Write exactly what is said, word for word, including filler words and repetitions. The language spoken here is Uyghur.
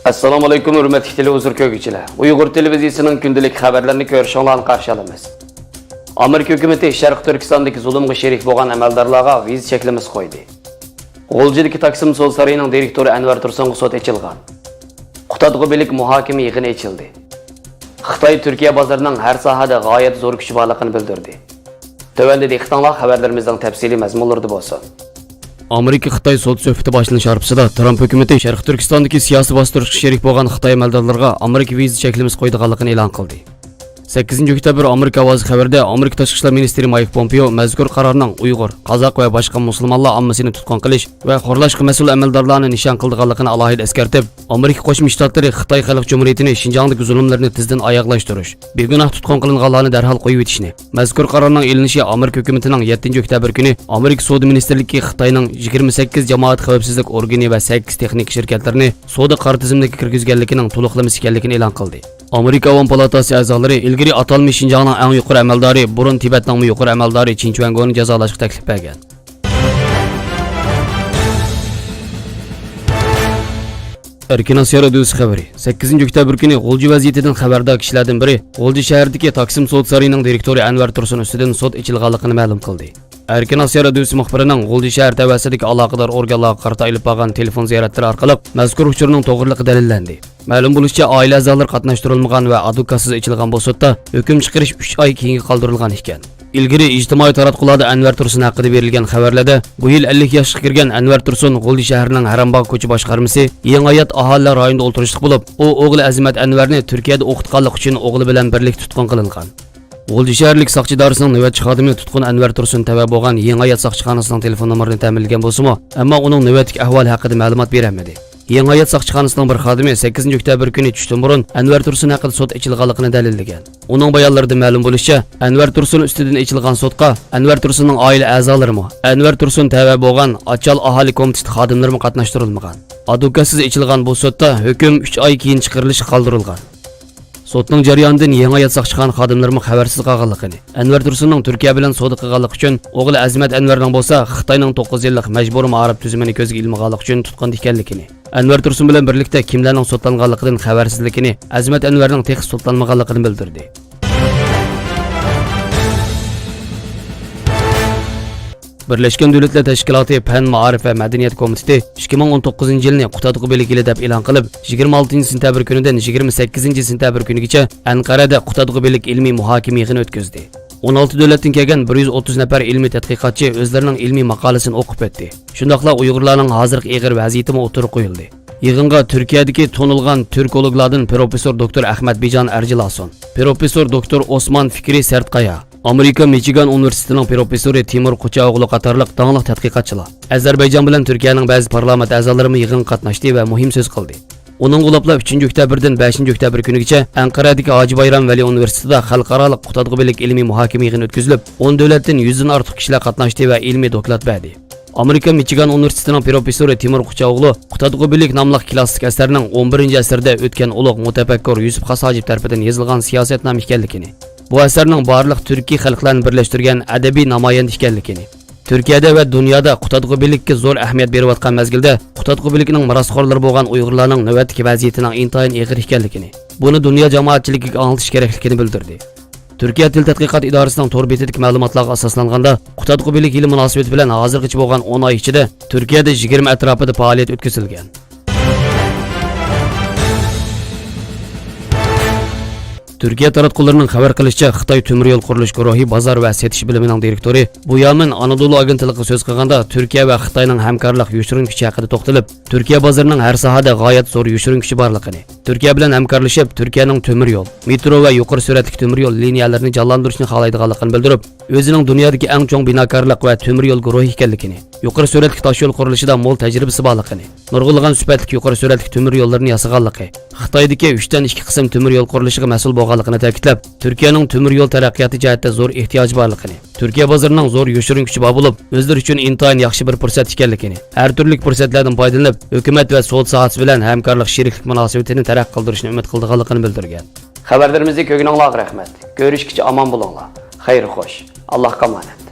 ئەسسالامۇئەلەيكۇم، ھۆرمەتلىك تېلېۋىزور كۆرگۈچىلەر. ئۇيغۇر تېلېۋىزىيىسىنىڭ كۈندىلىك خەۋەرلىرىنى كۆرۈشۈڭلارنى قارشى ئالىمىز. ئامېرىكا ھۆكۈمىتى شەرقىي تۈركىستاندىكى زۇلۇمغا شېرىك بولغان ئەمەلدارلارغا ۋىزا چەكلىمىسى قويدى. غۇلجىدىكى تاكسىم سودا سارىيىنىڭ دىرېكتورى ئەنۋەر تۇرسۇنغا سوت ئېچىلغان. قۇتادغۇبىلىك مۇھاكىمە يىغىنى ئېچىلدى. خىتاي تۈركىيە بازىرىنىڭ ھەر ساھەدە غايەت زور كۈچى بارلىقىنى بىلدۈردى. تۆۋەندە دىققىتىڭلار خەۋەرلىرىمىزنىڭ تەپسىلىي مەزمۇنلىرىدا بولسۇن. ئامېرىكا-خىتاي سودا سۆھبىتى باشلىنىش ھارپىسىدا ترامپ ھۆكۈمىتى شەرقىي تۈركىستاندىكى سىياسىي باستۇرۇشقا شېرىك بولغان خىتاي ئەمەلدارلىرىغا ئامېرىكا ۋىزا چەكلىمىسى قويىدىغانلىقىنى ئېلان قىلدى. سەككىزىنچى ئۆكتەبىر ئامېرىكا ئاۋازى خەۋىرىدە ئامېرىكا تاشقى ئىشلار مىنىستىرى مايك پومپېئو مەزكۇر قارارنىڭ ئۇيغۇر، قازاق ۋە باشقا مۇسۇلمانلار ئاممىسىنى تۇتقۇن قىلىش ۋە خورلاشقا مەسئۇل ئەمەلدارلارنى نىشان قىلىدىغانلىقىنى ئالاھىدە ئەسكەرتىپ، ئامېرىكا قوشما شتاتلىرى خىتاي خەلق جۇمھۇرىيىتىنى شىنجاڭدىكى زۇلۇملىرىنى تېزدىن ئاياغلاشتۇرۇش، بىگۇناھ تۇتقۇن قىلىنغانلارنى دەرھال قويۇۋېتىشنى، مەزكۇر قارارنىڭ ئېلىنىشى ئامېرىكا ھۆكۈمىتىنىڭ يەتتىنچى ئۆكتەبىر كۈنى ئامېرىكا سودا مىنىستىرلىكى خىتاينىڭ يىگىرمە سەككىز جامائەت خەۋپسىزلىك ئورگىنى ۋە سەككىز تېخنىكا شىركەتلىرىنى سودا قارا تىزىملىككە كىرگۈزگەنلىكىنىڭ تولۇقلىمىسى ئىكەنلىكىنى ئېلان قىلدى. ئامېرىكا ئاۋام پالاتاسى ئەزالىرى ئىلگىرى ئاتالمىش شىنجاڭنىڭ ئەڭ يۇقىرى ئەمەلدارى، بۇرۇن تىبەتنىڭمۇ يۇقىرى ئەمەلدارى چىن چۈەنگونى جازالاشقا تەكلىپ بەرگەن. ئەركىن ئاسىيا رادىيوسى خەۋىرى. سەككىزىنچى ئۆكتەبىر كۈنى غۇلجا ۋەزىيىتىدىن خەۋەردار كىشىلەردىن بىرى غۇلجا شەھىرىدىكى تاكسىم سودا سارىيىنىڭ دىرېكتورى ئەنۋەر تۇرسۇن ئۈستىدىن سوت ئېچىلغانلىقىنى مەلۇم قىلدى. ئەركىن ئاسىيا رادىيوسى مۇخبىرىنىڭ غۇلجا شەھەر تەۋەسىدىكى ئالاقىدار ئورگانلارغا قارىتا ئېلىپ بارغان تېلېفون زىيارەتلىرى ئارقىلىق مەزكۇر ئۇچۇرنىڭ توغرىلىقى دەلىللەندى. مەلۇم بولۇشىچە، ئائىلە ئەزالىرى قاتناشتۇرۇلمىغان ۋە ئادۋوكاتسىز ئېچىلغان بۇ سوتتا ھۆكۈم چىقىرىش ئۈچ ئاي كېيىنگە قالدۇرۇلغان ئىكەن. ئىلگىرى ئىجتىمائىي تاراتقۇلاردا ئەنۋەر تۇرسۇن ھەققىدە بېرىلگەن خەۋەرلەردە، بۇ يىل ئەللىك ياشقا كىرگەن ئەنۋەر تۇرسۇن غۇلجا شەھىرىنىڭ ھەرەمباغ كوچا باشقارمىسى يېڭى ھايات ئاھالىلەر رايونىدا ئولتۇرۇشلۇق بولۇپ، ئۇ ئوغلى ئەزىمەت ئەنۋەرنى تۈركىيەدە ئوقۇتقانلىقى ئۈچۈن ئوغلى بىلەن بىرلىكتە تۇتقۇن قىلىنغان. غۇلجا شەھەرلىك ساقچى ئىدارىسىنىڭ نۆۋەتچى خادىمى تۇتقۇن ئەنۋەر تۇرسۇن تەۋە بولغان يېڭى ھايات ساقچىخانىسىنىڭ تېلېفون نومۇرىنى تەمىنلىگەن بولسىمۇ، ئەمما ئۇنىڭ نۆۋەتتىكى ئەھۋالى ھەققىدە مەلۇمات بېرەلمىدى. يېڭى ھايات ساقچىخانىسىنىڭ بىر خادىمى سەككىزىنچى ئۆكتەبىر كۈنى چۈشتىن بۇرۇن ئەنۋەر تۇرسۇن ھەققىدە سوت ئېچىلغانلىقىنى دەلىللىگەن. ئۇنىڭ بايانلىرىدا مەلۇم بولۇشىچە، ئەنۋەر تۇرسۇن ئۈستىدىن ئېچىلغان سوتقا ئەنۋەر تۇرسۇننىڭ ئائىلە ئەزالىرىمۇ، ئەنۋەر تۇرسۇن تەۋە بولغان ئاچال ئاھالە كومىتېتى خادىملىرىمۇ قاتناشتۇرۇلمىغان. ئادۋوكاتسىز ئېچىلغان بۇ سوتتا ھۆكۈم ئۈچ ئاي كېيىن چىقىرىلىشقا قالدۇرۇلغان. سوتنىڭ جەريانىدىن يېڭى ھايات ساقچىخانا خادىملىرىمۇ خەۋەرسىز قالغانلىقىنى، ئەنۋەر تۇرسۇننىڭ تۈركىيە بىلەن سودا قىلغانلىقى ئۈچۈن، ئوغلى ئەزىمەت ئەنۋەرنىڭ بولسا خىتاينىڭ توققۇز يىللىق مەجبۇرىي مائارىپ تۈزۈمىنى كۆزگە ئىلمىغانلىقى ئۈچۈن تۇتقۇندا ئىكەنلىكىنى، ئەنۋەر تۇرسۇن بىلەن بىرلىكتە كىملەرنىڭ سوتلانغانلىقىدىن خەۋەرسىزلىكىنى، ئەزىمەت ئەنۋەرنىڭ تېخى سوتلانمىغانلىقىنى بىلدۈردى. بىرلەشكەن دۆلەتلەر تەشكىلاتى پەن، مائارىپ ۋە مەدەنىيەت كومىتېتى ئىككى مىڭ ئون توققۇزىنچى يىلنى قۇتادغۇ بىلىك يىلى دەپ ئېلان قىلىپ، يىگىرمە ئالتىنچى سېنتەبىر كۈنىدىن يىگىرمە سەككىزىنچى سېنتەبىر كۈنىگىچە ئەنقەرەدە قۇتادغۇ بىلىك ئىلمىي مۇھاكىمە يىغىنى ئۆتكۈزدى. ئون ئالتە دۆلەتتىن كەلگەن بىر يۈز ئوتتۇز نەپەر ئىلمىي تەتقىقاتچى ئۆزلىرىنىڭ ئىلمىي ماقالىسىنى ئوقۇپ ئۆتتى. شۇنداقلا ئۇيغۇرلارنىڭ ھازىرقى ئېغىر ۋەزىيىتىمۇ ئوتتۇرىغا قويۇلدى. يىغىنغا تۈركىيەدىكى تونۇلغان تۈركولوگلاردىن پروفېسسور دوكتور ئەخمەت بىجان ئەرجىلاسون، پروفېسسور دوكتور ئوسمان فىكرى سەرتقايا، ئامېرىكا مىچىگان ئۇنىۋېرسىتېتىنىڭ پروفېسسورى تىمۇر قوچاوغلۇ قاتارلىق داڭلىق تەتقىقاتچىلار، ئەزەربەيجان بىلەن تۈركىيەنىڭ بەزى پارلامېنت ئەزالىرىمۇ يىغىنغا قاتناشتى ۋە مۇھىم سۆز قىلدى. ئۇنىڭغا ئۇلاپلا ئۈچىنچى ئۆكتەبىردىن بەشىنچى ئۆكتەبىر كۈنىگىچە ئەنقەرەدىكى ھاجى بايرام ۋەلى ئۇنىۋېرسىتېتىدا خەلقئارالىق قۇتادغۇ بىلىك ئىلمىي مۇھاكىمە يىغىنى ئۆتكۈزۈلۈپ، ئون دۆلەتتىن يۈزدىن ئارتۇق كىشىلەر قاتناشتى ۋە ئىلمىي دوكلات بەردى. ئامېرىكا مىچىگان ئۇنىۋېرسىتېتىنىڭ پروفېسسورى تىمۇر قوچاوغلۇ قۇتادغۇ بىلىك ناملىق كلاسسىك ئەسەرنىڭ ئون بىرىنچى ئەسىردە ئۆتكەن ئۇلۇغ مۇتەپەككۇر يۈسۈپ خاس ھاجىپ تەرىپىدىن يېزىلغان سىياسەتنامە ئىكەنلىكىنى، بۇ ئەسەرنىڭ بارلىق تۈركىي خەلقلەرنى بىرلەشتۈرگەن ئەدەبىي نامايەندە ئىكەنلىكىنى، تۈركىيەدە ۋە دۇنيادا قۇتادغۇ بىلىككە زور ئەھمىيەت بېرىۋاتقان مەزگىلدە، قۇتادغۇ بىلىكنىڭ مىراسخورلىرى بولغان ئۇيغۇرلارنىڭ نۆۋەتتىكى ۋەزىيىتىنىڭ ئىنتايىن ئېغىر ئىكەنلىكىنى، بۇنى دۇنيا جامائەتچىلىكىگە ئاڭلىتىش كېرەكلىكىنى بىلدۈردى. تۈركىيە تىل تەتقىقات ئىدارىسىنىڭ تور بېتىدىكى مەلۇماتلارغا ئاساسلانغاندا، قۇتادغۇ بىلىك يىلى مۇناسىۋىتى بىلەن ھازىرغىچە بولغان ئون ئاي ئىچىدە تۈركىيەدە يىگىرمە ئەتراپىدا پائالىيەت ئۆتكۈزۈلگەن. تۈركىيە تاراتقۇلىرىنىڭ خەۋەر قىلىشىچە، خىتاي تۆمۈر يول قۇرۇلۇش گۇرۇھى بازار ۋە سېتىش بۆلۈمىنىڭ دىرېكتورى بۇيامىن ئانادولۇ ئاگېنتلىقىغا سۆز قىلغاندا، تۈركىيە ۋە خىتاينىڭ ھەمكارلىق يوشۇرۇن كۈچى ھەققىدە توختىلىپ، تۈركىيە بازىرىنىڭ ھەر ساھەدە غايەت زور يوشۇرۇن كۈچى بارلىقىنى، تۈركىيە بىلەن ھەمكارلىشىپ، تۈركىيەنىڭ تۆمۈر يول، مېترو ۋە يۇقىرى سۈرئەتلىك تۆمۈر يول لىنىيەلىرىنى جانلاندۇرۇشنى خالايدىغانلىقىنى بىلدۈرۈپ، ئۆزىنىڭ دۇنيادىكى ئەڭ چوڭ بىناكارلىق ۋە تۆمۈر يول گۇرۇھى ئىكەنلىكىنى، يۇقىرى سۈرئەتلىك تاشيول قۇرۇلۇشىدا مول تەجرىبىسى بارلىقىنى، نۇرغۇنلىغان سۈپەتلىك يۇقىرى سۈرئەتلىك تۆمۈر يوللىرىنى ياسىغانلىقى، خىتايدىكى ئۈچتىن ئىككى قىسىم تۆمۈر يول قۇرۇلۇشىغا مەسئۇل بولغانلىقىنى تەكىتلەپ، تۈركىيەنىڭ تۆمۈر يول تەرەققىياتى جەھەتتە زور ئېھتىياجى بارلىقىنى، تۈركىيە بازىرىنىڭ زور يوشۇرۇن كۈچى بار بولۇپ، ئۆزلىرى ئۈچۈن ئىنتايىن ياخشى بىر پۇرسەت ئىكەنلىكىنى، ھەر تۈرلۈك پۇرسەتلەردىن پايدىلىنىپ، ھۆكۈمەت ۋە سودا ساھەسى بىلەن ھەمكارلىق شېرىكلىك مۇناسىۋىتىنى تەرەققىي قىلدۇرۇشنى ئۈمىد قىلىدىغانلىقىنى بىلدۈرگەن. خەۋەرلىرىمىزنى كۆرگىنىڭلارغا رەھمەت. كۆرۈشكىچە ئامان بولۇڭلار. خەير خوش. ئاللاھقا ئامانەت.